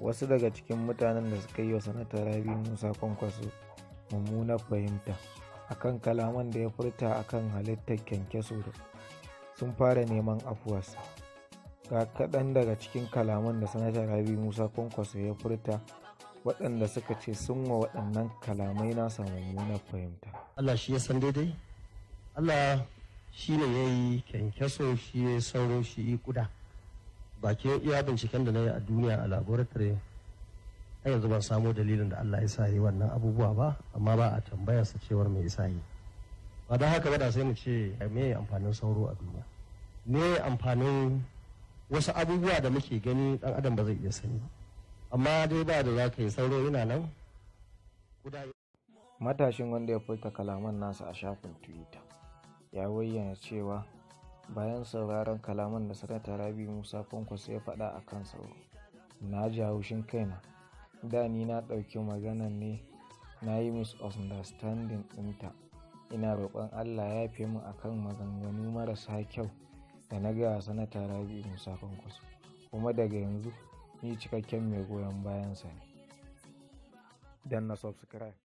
Wasu daga cikin mutanen da suka yi wa Sanata Rabi'u Musa Kwankwaso mummunar fahimta a kan kalaman da ya furta a kan halittar kyankyaso sun fara neman afuwarsa. Ga kaɗan daga cikin kalaman da Sanata Rabi'u Musa Kwankwaso ya furta waɗanda suka ce sun wa waɗannan kalamai nasa mummunar fahimta. Allah shi ya san daidai. Allah shi ne ya yi kyankyaso, shi ya yi sauro, shi yi kuda. Bakin iya binciken da na yi a duniya a laboratory, har yanzu ban samo dalilin da Allah ya sa yi wannan abubuwa ba, amma ba a tambayarsa cewar me yasa yi. Ba don haka ba da sai mu ce, me amfanin sauro a duniya? Me amfanin wasu abubuwa da muke gani dan adam ba zai iya sani ba? Amma dai ba da za ka yi, sauro yana nan, kuda. Matashin, wanda ya furta kalaman nasa a shafin Twitter, ya bayyana cewa bayan sauraron kalaman da Sanata Rabi'u Musa Kwankwaso ya faɗa a kan sauro, "Na ji haushin kaina. Da ni na ɗauki maganan ne na yi misunderstanding ɗinta. Ina roƙon Allah ya yafe min akan maganganu marasa kyau da na gaya wa Sanata Rabi'u Musa Kwankwaso, kuma daga yanzu ni cikakken mai goyon bayansa ne." Danna subscribe.